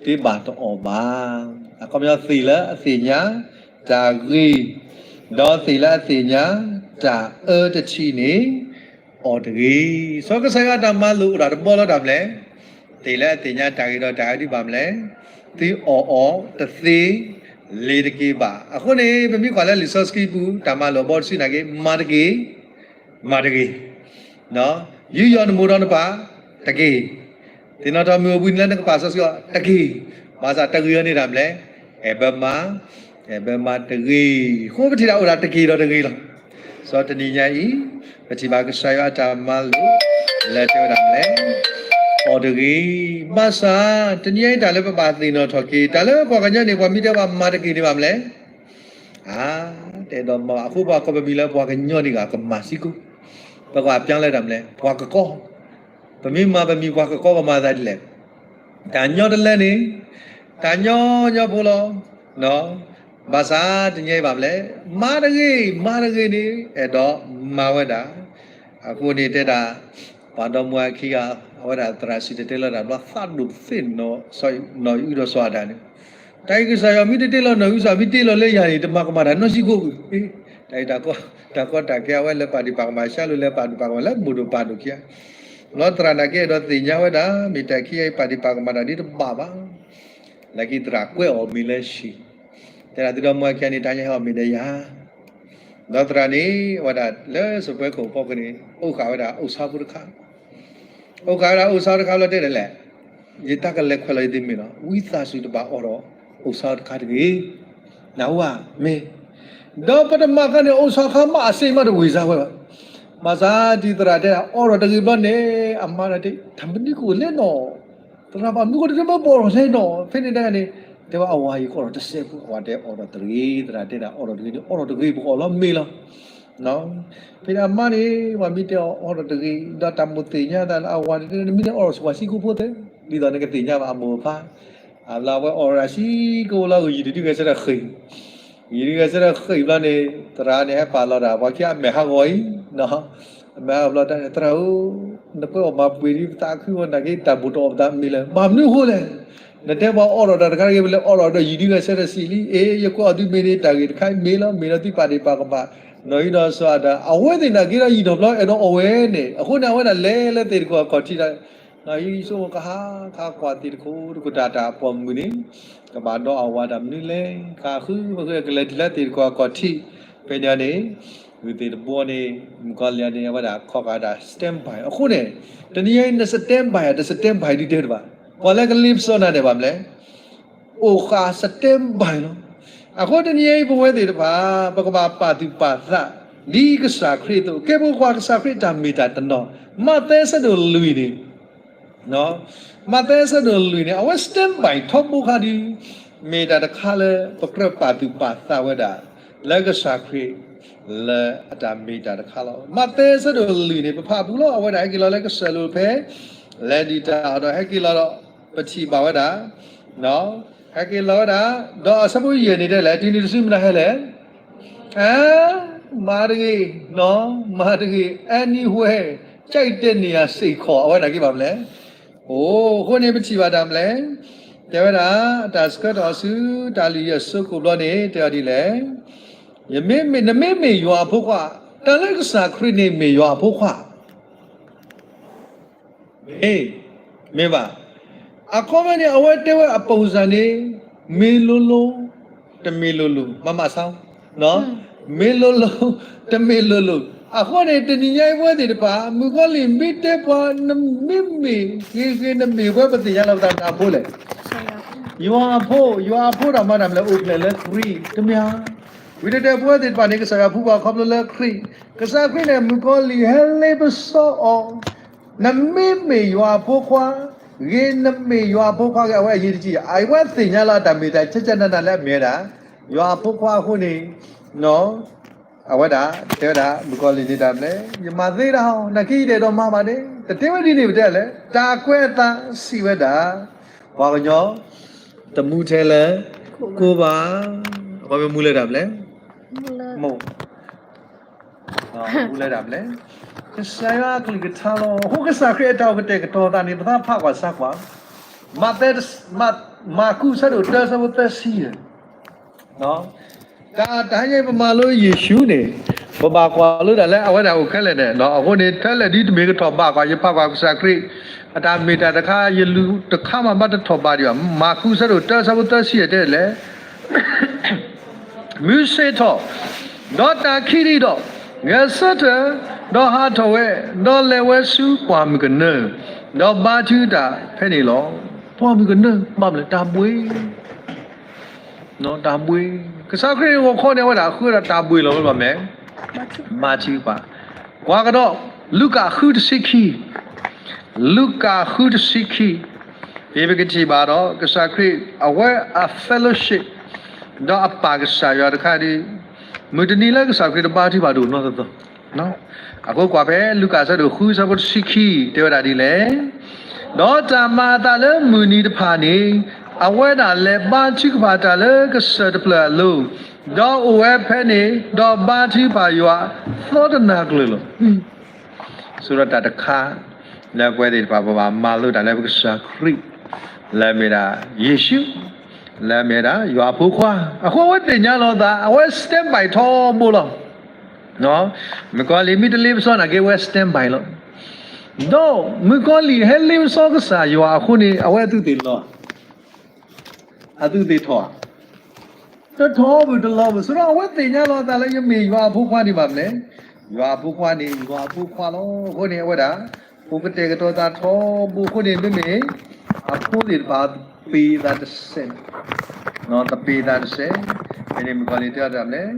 တဘၣ်တအီၣ်ဘၣ်. အခီပညီသ့ၣ်လၢအသ့ၣ်ညါတၢ်ဂ့ၤ, ဒီးသ့ၣ်လၢအသ့ၣ်ညါတၢ်အၢတထံၣ်န့ၣ် အီၣ်တဂ့ၤ. စီၤကစၢ်ယွၤအတၢ်မၤလိာ်အိၣ်ဒၣ်တဘီလၢတၢ်မနုၤလဲၣ်, သ့ၣ်လၢအသ့ၣ်ညါတၢ်ဂ့ၤဒီးတၢ်အၢဒ်ဘၣ်မနုၤလဲၣ်, သုအီၣ်အီၤတသ့ လ့ၤတက့ၤဘၣ်. အဃိန့ၣ် ပမ့ၢ်ကွၢ်လၢလံာ်စီဆှံပူၤ တၢ်မၤလိာ်အဘီတဆံနာ်က့ မၤတဂ့ၤ, မၤတဂ့ၤ. ယူးယီၣ်နမိၢ်ဒီးနပၢ်တက့ၢ်. သ့ၣ်နီၣ်ထီၣ်မုၢ်အိၣ်ဘှံးနံၤလၢနကပာ်စီဆှံအီၤတက့ၢ်. ဘၣ်ဆၣ်တဂ့ၤအီၤန့ၣ်တၢ်မနုၤလဲၣ်, အဲၣ်ဘၢမၤ, အဲၣ်ဘၢမၤတဂ့ၤ. အဃိပထံၣ်တၢ်အိၣ်ဒၣ်တက့ၢ်ဒီးတဂ့ၤလီၤ. စီၤတနံၤညါအံၤ ပထံၣ်ဘၣ်ကစၢ်ယွၤအတၢ်မၤလိာ် လၢတဲဝဲဒၣ်မနုၤလဲၣ်, အီၣ်တဂ့ၤ. ဘၣ်ဆၣ် တနံၤညါအံၤတၢ်လၢပဘၣ်သ့ၣ်နီၣ်ထီၣ်က့ၤ တၢ်လၢပှၤကညီန့ၣ် ပှၤမ့ၢ်တဲပှၤမၤတဂ့ၤန့ၣ်ဘၣ်မနုၤလဲၣ် အါ, တအဲၣ်ဒိးမၤဘၣ်. အဃိပှၤကိးပမံၤလၢပှၤကညီန့ၣ်ဂ့ၤ ကမၤစ့ၢ်ကီး, ပကဘၣ်ပျၢ်လၢတၢ်မနုၤလဲၣ်, ပှၤကကီ, ပမ့ၢ်မၤပမံၤပှၤကကီ ပမၤသးဒ်လဲၣ်. တၢ်ညီတလၢန့ၣ်, တၢ်ညီညီဖိလီၤ. ဘၣ်ဆၣ်တနံၤညါအံၤဘၣ်မနုၤလဲၣ်, မၤတဂ့ၤ, မၤတဂ့ၤန့ၣ် အဲၣ်ဒိးမၤဝဲဒၣ်. အဃိန့ၣ်တဲဒၣ် ပှၤဒီမါဝၤခံဂၤ အဝဲဒၣ်သရၣ်စံၣ်တဲၤတဲလီၤတၢ်ဘျီ သးဒိၣ်သ့ၣ်နီၣ်အုဒီးစီၤအၤဒၣ်န့ၣ်, တၢ်အံၤကစၢ်ယွၤမ့ၢ်တတဲလီၤနီၢ်အု စၢ်မ့ၢ်တဲလီၤလၢယၤန့ၣ် တမၤကမၣ်တၢ်နီတစဲးဖိဘၣ်. တၢ်အံၤ တၢ်ကီတၢ်ခဲအဝဲလၢပာ်ဒံးပာ်ကမၣ် ဆါလိၤလၢပာ်ဒံးပာ်ကမၣ်လၢမိၢ်ဒိၣ်ပၢ်ဒိၣ်ခံဂၤ, လီၤသရၣ်နာ်က့ အဲၣ်ဒိးသ့ၣ်ညါဝဲဒၣ် မ့ၢ်တၢ်ခံဂၤအံၤ ပာ်ဒံးပာ်ကမၣ်တၢ်ဒ်တဘၣ်ဘၣ်. လၢခံသရၣ်ကွဲးအီၤမ့ၢ်လၢဆံး, တဲဒၣ်သုဒီမါဝၤခံဂၤန့ၣ် တၢ်ညါဟဲအီၣ်မ့ၤဒီးယၤ ဒီးသရၣ်န့ၣ် အဝဲဒၣ်လၢစပွဲခိၣ်ဖီခိၣ်န့ၣ် အိၣ်ဃာ်ဝဲဒၣ်အိၣ်ဆၣ်ဖိတခါ, အိၣ်ဃာ်ဝဲဒၣ်အိၣ်ဆၣ်ဖိတခါလီၤတဲဒ်လဲၣ်, ယတၢ်ကလဲၤခွဲးလီၤယသးမ့ၢ်လီၤ, ဝံသးစူၤတဘၣ်အိးထီၣ်အိၣ်ဆၣ်ဖိတခါတဂ့ၤ, နၢ်ဟူဧါ, မ့ၢ်, ဒီးပတမၤခါန့ၣ် အိၣ်ဆၣ်ခါမးအစ့မးတဝ့ၢ်စၢ်ဝဲဘၣ်. ဘၣ်ဆၣ်ဒ်သရၣ်တဲဒၣ် အိးထီၣ်တဂ့ၤဘျီန့ၣ် အမါဒၣ်တဲ တၢ်မနုၤကအိၣ်လဲၣ်နီၤ, သရၣ်ဘၣ်မနုၤကတမ့ၢ်ပအိးထီၣ်လဲၣ်နီၤ, ဖဲန့ၣ်တဂၤန့ၣ် တဲဝဲအဝၤအံၤကအိးထီၣ်တစဲးဖိ, အဝၤတဲအိးထီၣ်တဂ့ၤ, သရၣ်တဲဒၣ်အိးထီၣ်တဂ့ၤန့ၣ် အိးထီၣ်တဂ့ၤ ပကအီၣ်လီၤမ့ၤလီၤ. ဖဲန့ၣ်အမါန့ၣ် ပှၤမ့ၢ်တဲအီၤအိးထီၣ်တဂ့ၤ ဒီးတၢ်မိၣ်သ့ၣ်ညါသးလၢအဝၤန့ၣ် နမ့ၢ်တဲအိးထီၣ်ဆိပှၤဆံးကိၣ်ဖိသ့, ဒ်သိးနကသ့ၣ်ညါဘၣ်အမိၢ်အပၢ်, အဘျီအဝဲအိးထီၣ်ဒၣ်ဆံးကိၣ်လီၤ ဂုာ်ယံာ်တဒုဂဲၤဆၢထၢၣ်ဃ့ၢ်, ယံာ်တဒုဂဲၤဆၢထၢၣ်ဃ့ၢ်ဘျီန့ၣ် သရၣ်န့ၣ်ဟဲပာ်လီၤတၢ် ပှၤခံဂၤအမဲာ်ဟးဂီၤအံၤ အမဲာ်ဟးဂီၤဘျီတၢ်န့ၣ် သရၣ်ဧၢ, နကွဲးအီၣ်မၤပှ့ၤဒ်ပသးခုဝဲနာ်က့ တၢ်ဘိၣ်တအီၣ်ပသးမ့ၢ်လဲၣ်, ဘၣ်မနုၤအဃိလဲၣ်, နတဲပှၤအိးထီၣ်တၢ်တခါတဂ့ၤ ပလဲၤအိးထီၣ်ဒီးယံာ်ဒုဂဲၤဆၢထၢၣ်ဆံးလံ, အ့ ယကွဲးအီၤသုမ့ၢ်န့ၣ် တၢ်ဂ့ၢ်တခါအံၤမ့ၢ်လီၤ, မ့ၢ်ဒီးသုပာ်ဒံးပာ်ကမၣ်, နီၢ်အံၤဒီးစီၤအၤဒၣ် အဝဲသ့ၣ်နာ်က့ဒီးယံာ်ထီၣ်ဘျီအဲၣ်ဒိးအိၣ်ဝဲန့ၣ်, အဃိန့ၣ် အဝဲဒၣ်လဲၤလၢသ့ၣ်တခိၣ်အခီၣ်ထံးဒီး နီၢ်အံၤဆိကဟါခါကွၢ်သ့ၣ်တခိၣ်တခိၣ်တၢ်တၢ်ပိာ်မုၣ်န့ၣ်, ကဘၣ်ဒီးအဝၤတၢ်မနုၤလဲၣ်, ဃးဃုပဃုကလဲၤတုၤလၢသ့ၣ်တခိၣ်အခီၣ်ထံး, ဖဲန့ၣ်န့ၣ် ဂုၢ်သ့ၣ်တဘိန့ၣ် မုၣ်ကီၤလံၢ်န့ၣ် အဝဲဒၣ်ခီၣ်ဃာ်ဒၣ် stand by အဃိန့ၣ်, တနံၤအံၤ န stand by တ stand by ဒ်တဲတဘၣ်, ပှၤလၢကလ့ပစီနၤဒဲးဘၣ်မနုၤလဲၣ် အိၣ်ဃာ် stand by လီၤ. အဃိတနံၤအံၤပဝဲသ့ၣ်တဖၣ် ပကဘၣ်ပာ်သူၣ်ပာ်သး ဒ်ကစၢ်ခရံာ်အသိး, ကဲပကွၢ်ကစၢ်ခရံာ်တၢ်မ့ၢ်တၢ်တနီၤ, မးသဲဆၢဒိၣ်လွံၢ်န့ၣ်, မးသဲဆၢဒိၣ်လွံၢ်န့ၣ် အဝဲ stand by ထီဘိခါဒုး, မ့ၢ်တၢ်တခါလၢပကြၢးပာ်သူၣ်ပာ်သးဝဲဒၣ် လၢကစၢ်ခရံာ် လၢအတၢ်မ့ၢ်တၢ်တခါလီၤ. မးသဲဆၢဒိၣ်လွံၢ်န့ၣ် ပဖးပူၤလီၤ, အဝဲဒၣ်ဟဲက့ၤလီၤလၢကစၢၢ်လိၤဖဲ လဲၤဒံးတၢ်အီၤဒီးဟဲက့ၤလီၤဒီး ပထံၣ်ဘၣ်ဝဲဒၣ် ဟဲက့ၤလီၤဝဲဒၣ်, ဒီးအဆၢဖိယဲၢ်န့ၣ်တဲလဲၣ်, တုၤနုၤတစုမနုၤဟဲလဲၣ်, အါ, မၤတဂ့ၤ, မၤတဂ့ၤ, anywhere, ကြိုက်တဲ့နေရာ စ့ၢ်ကီး အဝဲနာ်က့ဘၣ်မနုၤလဲၣ်. အိၣ်, အဃိန့ၣ်ပထံၣ်ဘၣ်တၢ်မနုၤလဲၣ်, တဲဝဲဒၣ် တၢ်ဆှၢထီၣ်ဆူတၢ်လုၢ်ဟံၣ်အစိကမီၤဘျီန့ၣ် တဲအီၤဒ်လဲၣ်, ယမ့မ့ၢ်, နမ့မ့ၢ်ယွၤအဖိခွါ, တၢ်လၢကစၢ်ခရံာ်န့ၣ်မ့ၢ်ယွၤအဖိခွါ မ့ၢ်, မ့ၢ်ဘၣ်. အခီပညီန့ၣ် အဝဲတဲဝဲအ ပုံစံ န့ၣ် မ့ၢ်လိၤလိၤ, တမ့ၢ်လိၤလိၤ, မၤမၤဆါ, မ့ၢ်လိၤလိၤ, တမ့ၢ်လိၤလိၤ. အဃိန့ၣ် တနံၤညါအံၤပဝဲသ့ၣ်တဖၣ် မုၣ်ကီၤလံၢ်မ့ၢ်တဲပှၤ နမ့မ့ၢ်ဂ့ၤဂ့ၤ နမ့ၢ်ဝဲ ပသ့ၣ်ညါလီၤပသးနၤဖိလဲၣ်. ယွၤအဖိ, ယွၤအဖိတၢ်မၤတၢ်မနုၤလဲၣ် အိၣ်ဖျဲၣ်လၢခရံာ်, တမ့ၢ်ဧါ. ဝံၤတဲတဲပဝဲသ့ၣ်တဖၣ်န့ၣ် ကစၢ်ယွၤဖှူပှၤခီဖျိလၢခရံာ်, ကစၢ်ခရံာ်န့ၣ် မုၣ်ကီၤလံၢ်ဟဲလ့ပစီအီၤ နမ့မ့ၢ်ယွၤအဖိခွါ, ဂ့ၤနမ့ၢ်ယွၤအဖိခွါဂ့ၤ အဝဲအယံၤတကံၢ်, အဝဲသ့ၣ်ညါလီၤအတၢ်မ့ၢ်တၢ်ဆဲးဆဲးနးနးလၢအမ့ၢ်ဝဲဒၣ် ယွၤအဖိခွါအဃိန့ၣ်, အဝဲဒၣ်တဲဝဲဒၣ် မုၣ်ကီၤလံၢ်န့ၣ်တၢ်မနုၤလဲၣ်, ယမၤသ့တၢ်ဟီ, နာ်က့ယတအဲၣ်ဒိးမၤဘၣ်န့ၣ်, တတဲဝဲဒ်န့ၣ်ပတဲလဲၣ်, တၢ်ကွဲးအသးစံးဝဲဒၣ်, ပှၤကညီ တမူထဲလၢကိၢ်ဘၣ်, အဝဲမ့ၢ်မူလၢတၢ်မနုၤလဲၣ်, မူလၢတၢ်မနုၤလဲၣ်, ကစၢ်ယွၤအကလုၢ်ကထါလီၤ. အဃိကစၢ်ခရံာ်အတၢ်အိၣ်ကတဲာ်ကတီၤသးန့ၣ် ပသးဖးကွၢ်ဆါကွၢ်, မးသဲ, မး, မၢ်ကူး အဆၢဒိၣ်တၢ အဆၢဖိသၢဆံယဲၢ်, တၢ်, တၢ်ဟဲညါ ပမၤလိယ့ၣ်ၡူးန့ၣ်, ပဘၣ်ကွၢ်လိတၢ်လၢအဝဲဒၣ်အိၣ်ခဲလၢာ်န့ၣ်, အဃိန့ၣ် ထဲလဲၣ်ဒ်တမ့ၢ်ကထီၣ်ဘၣ်ကွၢ် ယဖးကွၢ်ကစၢ်ခရံာ် အတၢ်မ့ၢ်တၢ်တခါ ယလူၤတခါမးဘၣ်တထီၣ်ဘၣ်ဒံးဘၣ်. မၢ်ကူး အဆၢဒိၣ်တၢ အဆၢဖိသၢဆံယဲၢ်တဲလဲၣ် မုၢ်ဆ့ၣ်ထီၣ်, ဒီးတၢ်ခံးဒံးဒီး, ဂဲၤဆၢထၢၣ်, ဒီးဟးထီၣ်ဝဲ, ဒီးလဲၤဝဲဆူပှၢ်မုၢ်ကနၢ, ဒီးဘါထုကဖၣ်ဖဲန့ၣ်လီၤ. ပှၢ်မုၢ်ကနၢ, ဘၣ်မနုၤလဲၣ်, တၢ်ဘှ့ၣ်, တၢ်ဘှ့ၣ်, ကစၢ်ခရံာ်ဂီၤခီန့ၣ် အဝဲဒၣ်ဃုဝဲဒၣ်တၢ်ဘှ့ၣ်လီၤ. ဘၣ်မနုၤလဲၣ်, ဘါထုကဖၣ်, ကွၢ်ကဒီး, လူၤကၣ်ဃုတဆံခံ လူၤကၣ်ဃုတဆံခံ, အံၤပကထံၣ်ဘၣ်ဒီး ကစၢ်ခရံာ်အဝဲအ fellowship ဒီးအပၢ်ကစၢ်ယွၤတခါဒီး, မုၢ်တနံၤလၢကစၢ်ခရံာ်တဘါထုကဖၣ်ဒိၣ်နီတသီ, အဃိကွၢ်ဖဲလူၤကၣ်အဆၢဒိၣ်ဃု အဆၢဖိတဆံခံ တဲဝဲဒၣ်ဒ်လဲၣ်, ဒီးတၢ်မၤအသးလၢမုၢ်နံၤတဖၣ်န့ၣ်, အဝဲဒၣ်လဲၤဘါထုကဖၣ်တၢ်လၢကစၢၢ်တဖျၢၣ်အလိၤ, ဒီးအိၣ်ဝဲဖဲန့ၣ်, ဒီးဘါထုကဖၣ်ယွၤသီတနၤကျၢၤလီၤ. ဆိဒီးတၢ်တခါ လၢပဝဲသ့ၣ်တဖၣ် ပဘၣ်မၤလိတၢ်လၢပကစၢ်ခရံာ် လၢအမ့ၢ်ဒၣ်ယ့ၣ်ၡူး, လၢအမ့ၢ်ဒၣ်ယွၤအဖိခွါ, အဃိအဝဲသ့ၣ်ညါလီၤအသး, အဝဲ stand by ထီဘိလီၤ. မုၣ်ကီၤလံၢ်မ့ၢ်တလ့ပစီနာ်က့ အဝဲ stand by လီၤ. ဒီးမုၣ်ကီၤလံၢ်ဟဲလ့ပစီကစၢ်ယွၤအဃိန့ၣ် အဝဲအသူးသ့ၣ်လီၤ, အသူးသ့ၣ်ထီၣ်ဧါ, တထီၣ်ဘၣ်တလီၤဘၣ်. ဆိဒီးအဝဲသ့ၣ်ညါလီၤအသးလၢ ယမ့ၢ်ယွၤအဖိခွါဒံးဘၣ်မနုၤလဲၣ်, ယွၤအဖိခွါန့ၣ် ယွၤအဖိခွါလီၤ. အဃိန့ၣ် အဝဲဒၣ် အိၣ်ကတဲာ်ကတီၤသးထီဘိအဃိန့ၣ် မ့မ့ၢ် အဖိသ့ၣ်တဖၣ် သပ့ၤသးတစဲး, သပ့ၤသးတစဲး, ဖဲန့ၣ်မုၣ်ကီၤလံၢ်တဲအီၤတၢ်မနုၤလဲၣ်,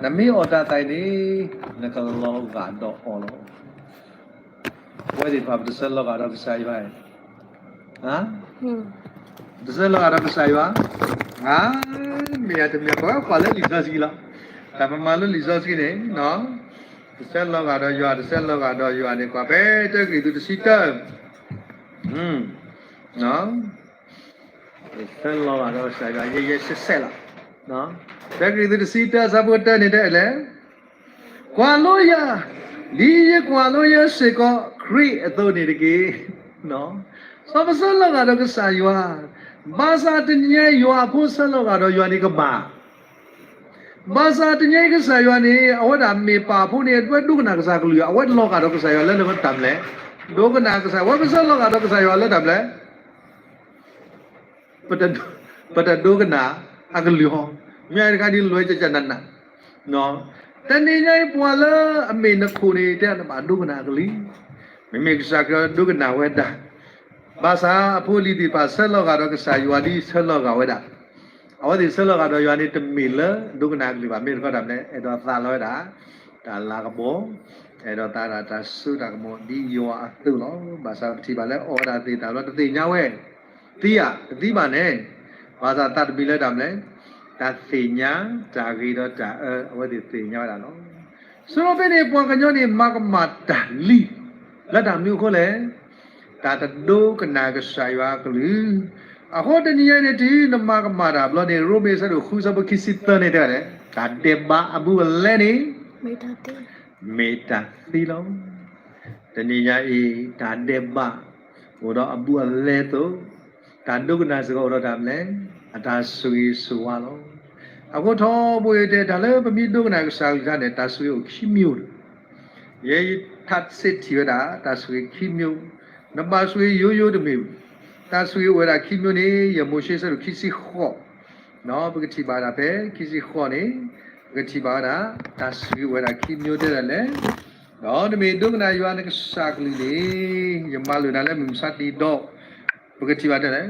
နမ့ၢ်အီၣ်တၢ်သးအံၤန့ၣ် နကလီၤဂာ်ဒီးအီၤလီၤ. ပဝဲသ့ၣ်တဖၣ် ပတဆၢလီၤဂာ်ဒီးကစၢ်ယွၤအံၤ, တဆၢလီၤဂာ်ဒီးကစၢ်ယွၤ, မ့ၢ်ယၤတမ့ၢ် ပကွၢ်လၢလံာ်စီဆှံလီၤ. တၢ်ပမၤလၢလံာ်စီဆှံန့ၣ်, တဆၢလီၤဂာ်ဒီးယွၤ, တဆၢလီၤဂာ်ဒီးယွၤန့ၣ် ကွၢ်ဖဲတၢကရံၣ်သူးတဆံတၢ တဆၢလီၤဂာ်ဒီးကစၢ်ယွၤ ယဲၢ်ယဲၢ်ဆဲးဆဲးလီၤ. တၢကရံၣ်သူးတဆံတၢ အဆၢဖိတၢန့ၣ်တဲလဲၣ်, ကွၢ်လိယၤ, ဒ်ယကွၢ်လိယဲစ့ၢ်ကီးခရံာ်အသိးန့ၣ်တက့ၢ်. စီၤပဆၢလီၤဂာ်ဒီးကစၢ်ယွၤ, ဘၣ်ဆၣ်တနံၤညါအံၤ ယွၤအဖိဆၢလီၤဂာ်ဒီးယွၤန့ၣ်ကမၣ် ဘၣ်ဆၣ်တနံၤညါအံၤကစၢ်ယွၤန့ၣ် အဝဲဒၣ်မ့ၢ်ပၢ်ဖိန့ၣ် အဝဲဒိကနၣ်ကစၢ်ကလုၢ်, အဝဲလီၤဂာ်ဒီးကစၢ်ယွၤလၢတၢ်မနုၤလဲၣ်, ဒိကနၣ်ကစၢ်, ဝဲပဆၢလီၤဂာ်ဒီးကစၢ်ယွၤလၢတၢ်မနုၤလဲၣ် ပတဒိကနၣ်အကလုၢ်ဟီ, မ့ၢ်တခါဒ်လဲၣ်ကကနန, တနံၤညါအံၤပှၤလၢအမ့ၢ်နခိၣ်န့ၣ် တဲနဘၣ်ဒိကနၣ်အကလုၢ်, မ့မ့ၢ်ကစၢ်ခရံာ်ဒိကနၣ်ဝဲဒၣ်, ဘၣ်ဆၣ်အဖိအလံၤသ့ၣ်တဖၣ်ဆၢလီၤဂာ်ဒီးကစၢ်ယွၤဒ်ဆၢလီၤဂာ်ဝဲဒၣ်, အဝဲသ့ၣ်ဆၢလီၤဂာ်ဒီးယွၤန့ၣ် တမ့ၢ်လၢဒိကနၣ်အကလုၢ်ဘၣ်, မ့ၢ်တခီတၢ်မနုၤလဲၣ်, အဲၣ်ဒိးသးလီၤဝဲဒၣ် တၢ်လၤကပီၤ, အဲၣ်ဒိးသးဒၣ်တၢ်စိတၢ်ကမီၤဒ်ယွၤအသိးလီၤ. ဘၣ်ဆၣ်ပထံၣ်ဘၣ်လၢအီၣ်ဝဲဒၣ်သ့ၣ်တၢ်ဘျီ တသ့ၣ်ညါဝဲ, သံဧါ, တသံဘၣ်န့ၣ်, ဘၣ်ဆၣ်သးတမံၤလၢတၢ်မနုၤလဲၣ်, တၢ်သ့ၣ်ညါ, တၢ်ဂ့ၤဒီးတၢ်အၢ အဝဲသ့ၣ်သ့ၣ်ညါဝဲဒၣ်လီၤ. ဆိဖဲန့ၣ် ပှၤကညီန့ၣ် မၤကမၣ်တၢ်လံ, လၢတၢ်မနုၤအဃိလဲၣ်, တၢ်တဒိကနၣ်ကစၢ်ယွၤအကလုၢ်, အဃိတနံၤညါအံၤန့ၣ် တုၤနမၤကမၣ်တၢ်ဘျီန့ၣ် ရိမ့ၤအဆၢဒိၣ်ဃု အဆၢဖိခံဆံသၢန့ၣ်တဲဝဲဒၣ်, တၢ်ဒဲးဘးအဘူးအလဲန့ၣ် မ့ၢ်တၢ်သံလီၤ. တနံၤညါအံၤ တၢ်ဒဲးဘး အိၣ်ဒီးအဘူးအလဲအသိး, တၢ်ဒိကနၣ်စ့ၢ်ကီးအိၣ်ဒီးတၢ်မနုၤလဲၣ်, အတၢ်ဆိၣ်ဂ့ၤဆိၣ်ဝါလီၤ. အဃိထီဘိယတဲ တၢ်လၢပမ့ၢ်ဒိကနၣ်ကစၢ်အကလုၢ်န့ၣ် တၢ်ဆိၣ်ဂ့ၤအိၣ်ခံမျိုးန့ၣ်, ယဲယထါစ့ၢ်ထံၣ်ဝဲဒၣ် တၢ်ဆိၣ်ဂ့ၤခံမျိုး, နဘၣ်ဆိၣ်ဂ့ၤယိယိတမ့ၢ်, တၢ်ဆိၣ်ဂ့ၤအိၣ်ဝဲဒၣ်ခံမျိုးန့ၣ် ယမိၤၡ့အဆၢဒိၣ်ခံဆံဃိး ပကထံၣ်ဘၣ်ဝဲဒၣ်ဖဲခံဆံဃိးန့ၣ်, ပကထံၣ်ဘၣ်ဝဲဒၣ် တၢ်ဆိၣ်ဂ့ၤအိၣ်ဝဲဒၣ်ခံမျိုးတဲဒၣ်လဲၣ်, ဒီးနမ့ၢ်ဒိကနၣ်ယွၤနကစၢ်ကလုၢ်န့ၣ်, ယမၤလိာ်နၤလၢမုၢ်မဆါတနံၤဒီး, ပကထံၣ်ဘၣ်တဲလဲၣ်